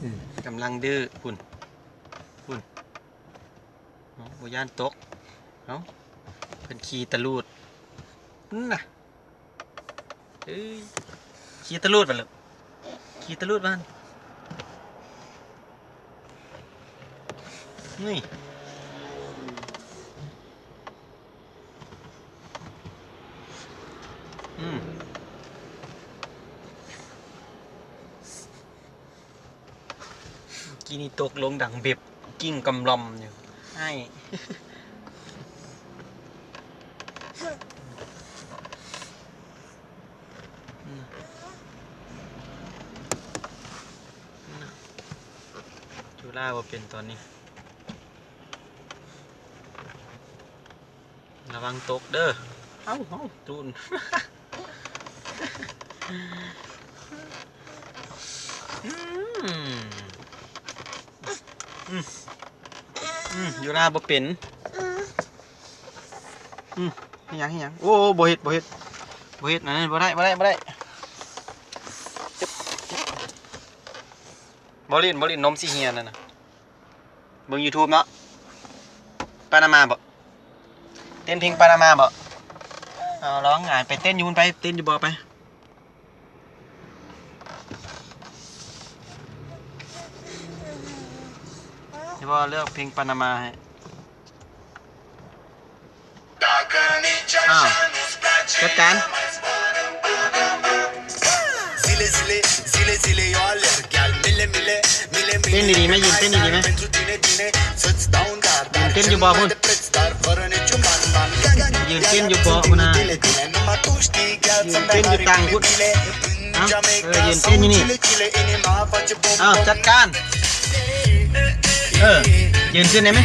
ອືມ ກຳລັງດື້ ພຸ້ນ ພຸ້ນ ເອົ້າ ບໍ່ຢ້ານຕົກ ເອົ້າ ເພິ່ນຂີ່ຕະລູດ ນັ້ນນະ ເອີຍ ຂີ່ຕະລູດບາດ ລູກ ຂີ່ຕະລູດບາດ ນີ້ ອືມ ກີ້ນີ້ຕົກລົງດັງເບັບ ກິ້ງກຳລອມຢູ່ ອ້າຍ ອືມ ນະ ຈຸລາບໍ່ເປັນຕອນນີ້ ລະວັງຕົກເດີ ເອົາ ເອົາ ຕູນ ອືມ ອືມ ອືມ ຢູ່ລາບໍ່ເປັນ ອືມ ເຮັດຫຍັງ ເຮັດຫຍັງ ໂອ້ ບໍ່ເຮັດ ບໍ່ເຮັດ ບໍ່ເຮັດ ອັນນັ້ນບໍ່ໄດ້ ບໍ່ໄດ້ ບໍ່ໄດ້ ບໍ່ຫຼິ້ນ ບໍ່ຫຼິ້ນ ນົມຊິເຫ່ຍນັ້ນນະ. ເບິ່ງຢູທູບເນາະ ປານາມາບໍ ເຕັ້ນເພງປານາມາບໍ ເອົາ ລອງ ອາ ໄປເຕັ້ນຢູ່ພຸ້ນ ໄປເຕັ້ນຢູ່ບໍ່ ໄປ ດຽວພໍ່ເລືອກເພງປານາມາໃຫ້. ອ້າວ ຈັດການ ເຕັ້ນດີໆ ແມ່ ຢືນເຕັ້ນດີໆ ແມ່ ຢືນເຕັ້ນຢູ່ບໍ່ພຸ້ນ ຢືນເຕັ້ນຢູ່ບໍ່ພຸ້ນນະ ຢືນເຕັ້ນຢູ່ຕ່າງພຸ້ນ ເອົ້າ ເອີ ຢືນເຕັ້ນຢູ່ນີ້ ເອົ້າ ຈັດການ ເອີ ຢືນຂຶ້ນໄດ້ໄໝ?